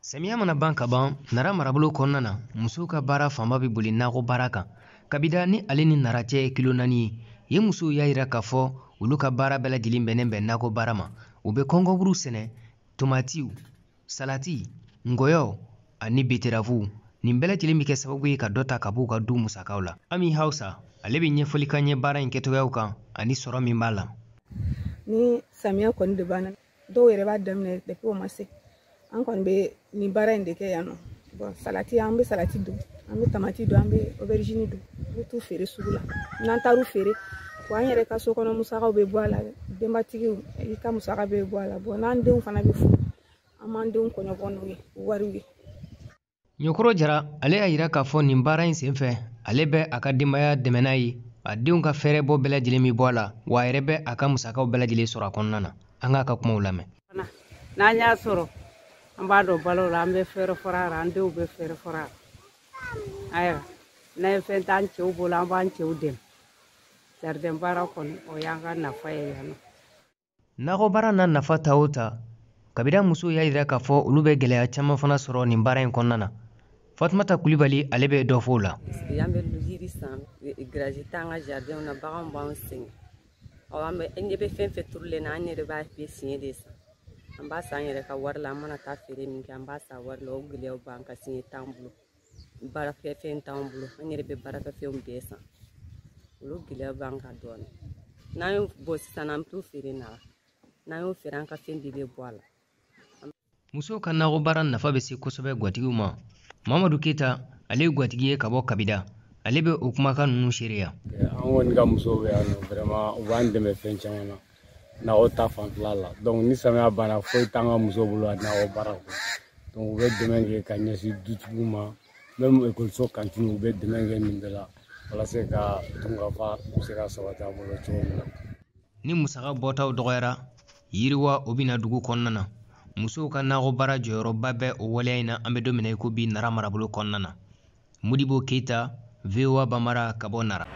Samiya mana ban ka ban, Nara marabolo kɔnɔna na, musow ka baara fanba bɛ boli nakɔ baara kan. Kabida ni ale ni Nara cɛ ye kilo 4 ye, yen musow y'a yira k'a fɔ olu ka baara bɛɛ lajɛlen bɛnnen bɛn nakɔ baara ma. U bɛ kɔnkɔnburu sɛnɛ, tomatiw, salati, ngɔyɔ ani beteravuw. Nin bɛɛ lajɛlen bɛ kɛ sababu ye ka dɔ ta ka b'u ka du musakaw la. Ami Hausa, ale bɛ ɲɛfɔli k'an ye baara in kɛcogoyaw kan ani sɔrɔ min b'a la. Ni samiya kɔni de banna, dɔw yɛrɛ b'a daminɛ depuis o ma se. An kɔni bɛ nin baara in de kɛ yan nɔ. Bon, salati, an bɛ salati don, an bɛ tamati don, an bɛ aubergine don, an bɛ t'u feere sugu la. N'an taar'u feere, wa an yɛrɛ ka so kɔnɔ musakaw bɛ bɔ a la, denbatigiw i ka musaka bɛ bɔ a la. Bon, n'an denw fana bɛ furu, an b'an denw kɔɲɔbɔ n'u ye, wariw ye. Ɲɔkɔrɔ Jara, ale y'a yira k'a fɔ nin baara in senfɛ, ale bɛ a ka denbaya dɛmɛ n'a ye, a denw ka fɛɛrɛbɔ bɛɛ lajɛlen bɛ bɔ a la, wa a yɛrɛ bɛ a ka musakaw bɛɛ lajɛlen sɔrɔ a kɔnɔna na. An k'a ka kumaw lamɛn. N'an y'a sɔrɔ, an b'a dɔn balo la, an bɛ fɛɛrɛ fɔra a la, an denw bɛ fɛɛrɛ fɔra a la. Ayiwa, n'an ye fɛn t'an cɛw bolo, an b'an cɛw dɛmɛ. Jardin baara kɔni, o y'an ka nafa ye yan nɔ. Nakɔ baara n'a nafa ta o ta, Kabida musow y'a yira k'a fɔ olu bɛ gɛlɛya caman fana sɔrɔ nin baara in kɔnɔna na. Fatumata Kulibali, ale bɛ dɔ fɔ o la. An bɛ yiri san, garage t'an ka jardin na, baganw b'an sɛgɛn. Ɔ, an bɛ, an ɲɛ bɛ fɛn fɛn turulen na, an yɛrɛ b'a bɛɛ siɲɛ de san. An b'a san an yɛrɛ ka wari la, an mana taa feere min kɛ, an b'a san wari la, o gɛlɛyaw b'an kan, siɲɛ t'an bolo. Baarakɛfɛn t'an bolo, an yɛrɛ bɛ baarakɛfɛnw bɛɛ san. Olu gɛlɛya b'an kan dɔɔnin. N'an y'o bɔ sisan, an bɛ t'o feere Nara. N'an y'o feere, an ka fɛn bɛɛ bɛ bɔ a la. Musow ka nakɔ baara nafa bɛ se kosɛbɛ gwatigiw ma. Mamadu Keyita, ale ye gwatigi ye ka bɔ Kabida. Ale bɛ o kumakan ninnu seereya. An kɔni ka musow bɛ yan nɔ, vraiment u b'an dɛmɛ fɛn caman na nakɔ ta fanfɛla la. Donc ni samiya banna, foyi t'an ka musow bolo a nakɔ baara kɔ. Donc u bɛ dɛmɛ kɛ ka ɲɛsin dutigiw ma, même ekɔliso cantine, u bɛ dɛmɛ kɛ nin bɛɛ la walasa ka dunkafa bɛ se ka sabati an bolo cogo min na. Ni musaka bɔtaw dɔgɔyara, yiriwa o bɛ na dugu kɔnɔna na. Musow ka nakɔ baara jɔyɔrɔba bɛ o waleya in na, an bɛ don min na i ko bi, Nara marabolo kɔnɔna na. Modibo Keyita, VOA Bambara, ka bɔ Nara.